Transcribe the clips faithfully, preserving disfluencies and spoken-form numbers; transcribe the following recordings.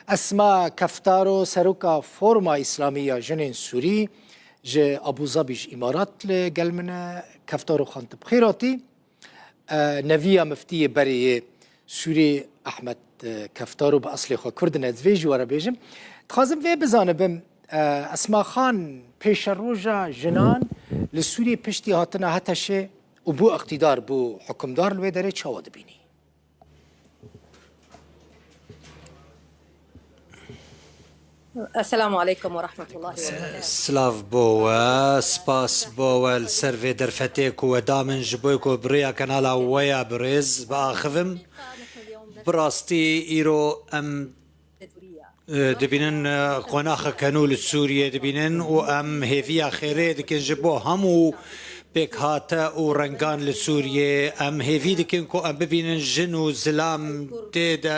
Esma Keftaro, seroka Foruma Îslamî ya Jinên Sûrî ji Abu Zabî ji Îmarat li gel min e. Keftaro xan, tu bi xêr hatî. E, neviya miftiyê berê yê Sûrî Ehmed, e, Keftaro bi eslê xwe Kurd in, ez vê jî we re bêjim. Dixwazim vê bizanibim, e, Esma Xan, pêşeroja jinan li Sûriyê piştî hatina HTŞê û bû iqtîdar, bû hukimdar, li wê derê çawa dibînî? Esselamu aleykum ve rahmetullahi ve berekatuhu. Silav bo we, spas bo we li ser vê derfetê ku we da min ji bo ku bi rêya kanala we ya birêz biaxivim. Bi rastî îro em, e, dibînin, e, qonaxeke nû li Sûriyê dibînin û em hêviya xêrê dikin ji bo hemû pêkhate û rengan li Sûriyê. Em hêvî dikin ku em bibînin jin û zilam tê de,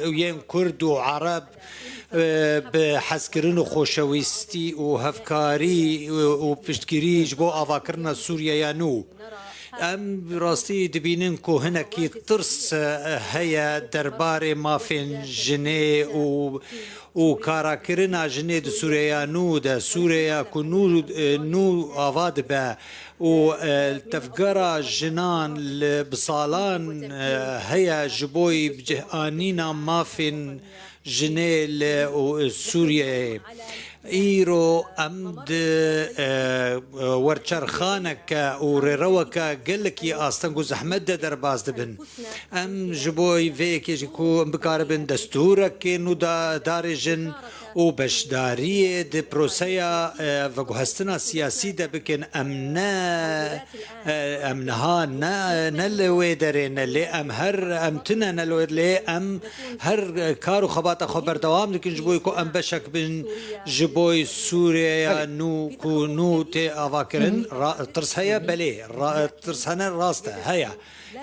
û yên Kurd û Ereb, e, bi hezkirin û xoşewîstî û hevkarî û piştgirî ji bo avakirina Sûriyeya nû. Em bi rastî dibînin ku hinekî tirs, e, heye derbarê mafên jinê û û karakirina jinê di Sûriyeya nû de, Sûriyeya ku nû, e, nû ava dibe û, e, tevgera jinan li bi salan, e, heye ji bo bicihanîna mafên jinê li û, e, Sûriyeyê. Îro em di, e, werçerxaneke û rêreweke gelekî asteng û zehmet de derbas dibin. Em ji bo vê yekê jî ku em bikaribin destûrekê nû da, darêjin û beşdariyê di proseya, e, veguhestina siyasî de bikin. Em ne, e, em niha ne, ne li wê derê ne, lê em her, em tune ne li wê, lê em her kar û xebata xwe berdewam dikin ji bo ku em beşek bin ji bo Sûriyeya nû ku nû tê avakirin. Ra-, tirs heye, belê. Ra-, tirs hene, rast e, heye.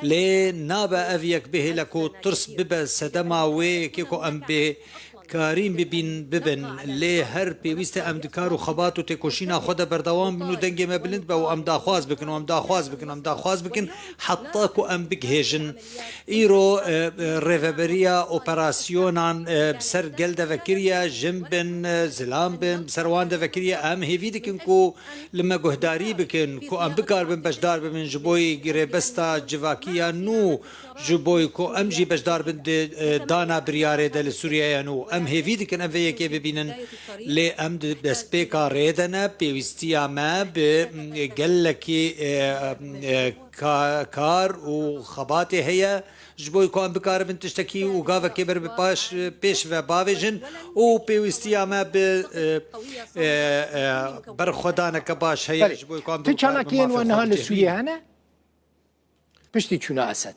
Lê nabe ev yek bihêle ku tirs bibe sedema wê yekê ku em bêkarîn bibîn, bibin. Lê her pêwîst e em di kar û xebat û têkoşîna xwe de berdewam bin û dengê me bilind be û em daxwaz bikin û em daxwaz bikin û em daxwaz bikin heta ku em bigihêjin. Îro, e, e, rêveberiya operasyonan, e, bi ser gel de vekiriye, jin bin, e, zilam bin, bi ser wan de vekiriye. Em hêvî dikin ku li me guhdarî bikin, ku em bikaribin beşdar bibin ji bo girêbesta civakî ya nû, ji bo ku em jî beşdar bin di, e, dana biryarê de li Sûriyeya nû. Em hêvî dikin em vê yekê bibînin, lê em di destpêka rê de ne. Pêwîstiya me bi, m, gelekî, e, e, ka-, kar û xebatê heye ji bo ku em bikaribin tiştekî û gavekê ber bi paş, pêş ve bavêjin û pêwîstiya me bi, e, e, e, berxwedaneke baş heye ji bo ku em Tu çalakiyên we niha li Sûriyê hene? Piştî çûna Esed.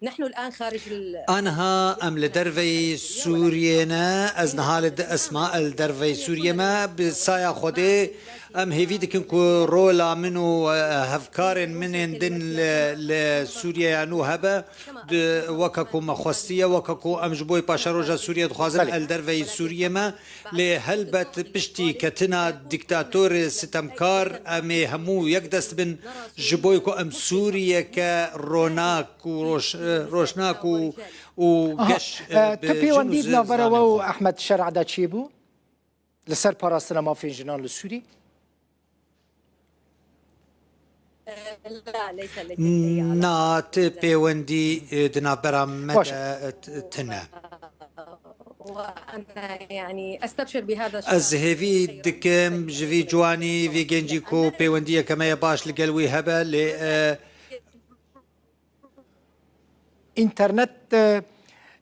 نحن الآن خارج ال- Aniha em li derveyî Sûriyê ne, ez niha li de-, Esma, li derveyî Sûriyê me. Bi saya Xwedê em hêvî dikin ku rola min û, e, hevkarên min ên din li, li Sûriyeya nû hebe. Di, weke ku me xwestiye, weke ku em ji bo paşeroja Sûriyê dixwazin, Belê. El derveyî Sûriyê me. Lê helbet piştî ketina dîktatorê sitemkar em ê hemû yek dest bin ji bo ku em Sûriyeke ronak û roş-, e, roşnak û, û Aha, geş, e, e, bi tu jin û pêwendî zi-, di navbera we zilamê û xwe. Ehmed Şer'da çêbû? Li ser parastina mafên jinan li Sûrî? لا، ليس لدي أي علاقة. Na, ti pêwendî, e, di navbera me Baş e. de, e, t-, tine. وأنا يعني أستبشر بهذا Ez hêvî dikim ji vî ciwanî, vî gencî ku pêwendiyeke me ye baş li gel wî hebe, lê, e, Înternet, e,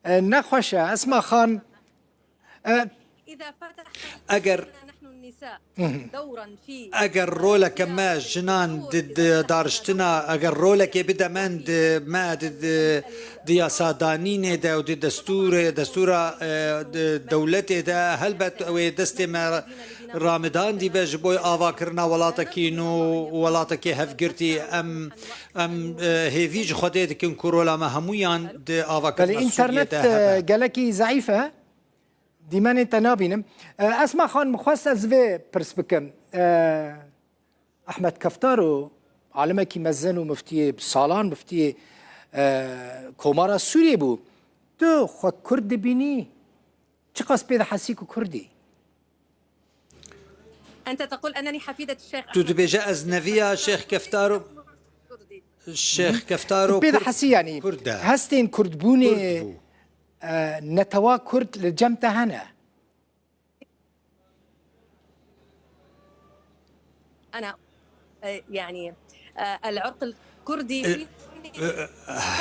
e, nexweş e. Esma Xan, e, Eger, eger roleke me jinan di, di dariştina, eger rolekê bide me di, me di, di, di yasadanînê de û di destûrê, destûra, e, di dewletê de, helbet ew ê destê me ramidan dîbe ji bo avakirina welatekî nû û welatekî hevgirtî. Em, em, e, hêvî ji Xwedê dikin ku rola me hemûyan di avakirina Sûriyê de hebe. Belê, înternet, e, gelekî zeîf e. Dîmenê te nabînim. E, Esma Xan, min xwest ez vê pirs bikim. E, Ehmed Keftaro, alimekî mezin û miftiyê, bi salan miftiyê, e, Komara Sûriyê bû. Tu xwe Kurd dibînî? Çiqas pê dihesî ku Kurd î? أنت تقول أنني حفيدة الشيخ Tu dibêje ez neviya Şêx Keftaro, Şêx Keftaro Pê Kurd, dihesî, yanî Kurd e. Hestên kurdbûnê, Kurd bû. e, netewa Kurd li cem te hene? أنا آه، يعني آه، العرق الكردي إيه، فيني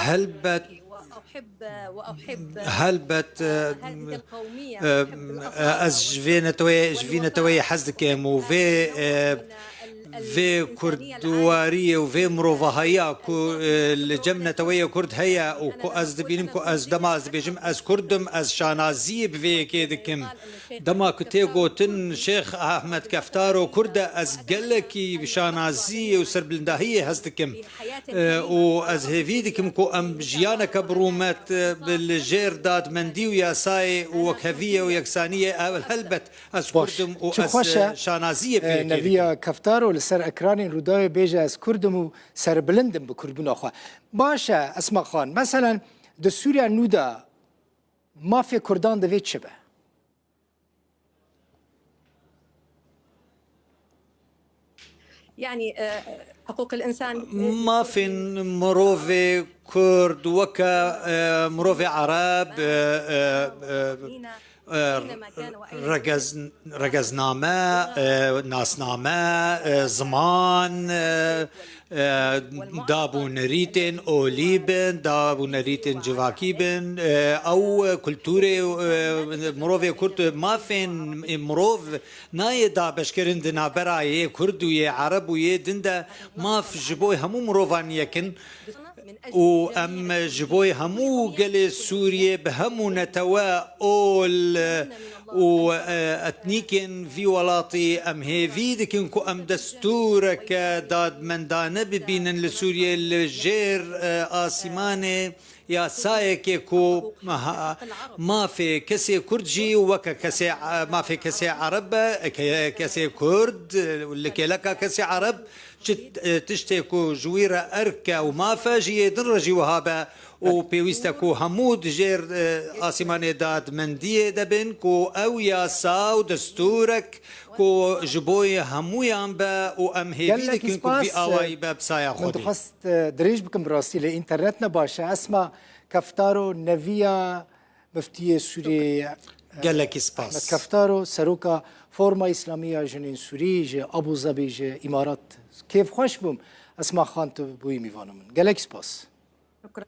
Helbet وأحب وأحب helbet e, هذه القومية e, أحب الأصالة ez ji vê neteweyê ji vî neteweyê hez dikim û vê e, vê kurdwariyê û vê mirovahiya ku e, li cem neteweyê kurd heye û ku ez dibînim ku ez dema ez dibêjim ez kurd im, ez şanaziyê bi vê yekê dikim. Dema ku tê gotin Şêx Ahmed Keftaro Kurd e, ez gelekî bi şanaziyê û serbilindahiyê hez dikim. E, û ez hêvî dikim ku em jiyaneke bi rûmet e, bi li jêr dadmendî û yasayê û wekheviyê û yeksaniyê, ew helbet ez Baş. Kurd im û Çi ez xweş e, e, şanaziyê bi vê e, yekê dikim. Neviya Keftaro li ser ekranên Rûdawê bêje ez Kurd im û serbilind im bi Kurdbûna xwe. Baş e Esma Xan, meselen di Sûriya nû de mafê Kurdan divê çi be? يعني آه، حقوق الإنسان Mafên mirovê Kurd weke e, mirovê Ereb, e, e, e, e, regez, regezname, e, nasname, e, ziman, e, e, dab û nerîtên olî bin, dab û nerîtên civakî bin, e, ew kulturê e, mirovê Kurd, mafên mirov nayê dabeşkirin di navbera yê Kurd û yê Ereb û yê din de. Maf ji bo hemû mirovan yek in û em ji bo hemû gelê Sûriyê bi hemû netewe, ol û e, etnîkên vî welatî em hêvî dikin ku em destûreke dadmendane bibînin li Sûriyê li jêr e, asîmanê yasayekê ku ha- mafê kesê Kurd jî weke kesê e, mafê kesê Ereb be, ke- kesê Kurd e, li kêleka kesê Ereb çi e, tiştê ku ji wî re erk e û maf e, ji yê din re jî wiha be û pêwîst e ku hemû di jêr e, asîmanê dadmendiyê de bin, ku ew yasa û destûrek ku ji bo hemûyan be û em hêvî Gelekî dikin ku bi vî spas, awayî be bi saya Min Xwedê. dixwest e, dirêj bikim, bi rastî lê înternet ne baş e. Esma Keftaro, neviya Miftiyê Sûriyê, e, Gelekî Ahmed spas. Keftaro, seroka Forma Îslamî ya Jinên Sûrî ji Abu Zabî ji Îmarat. Kêfxweş bûm Esma Xan, tu bûyî mîvana min. Gelekî spas. شكرا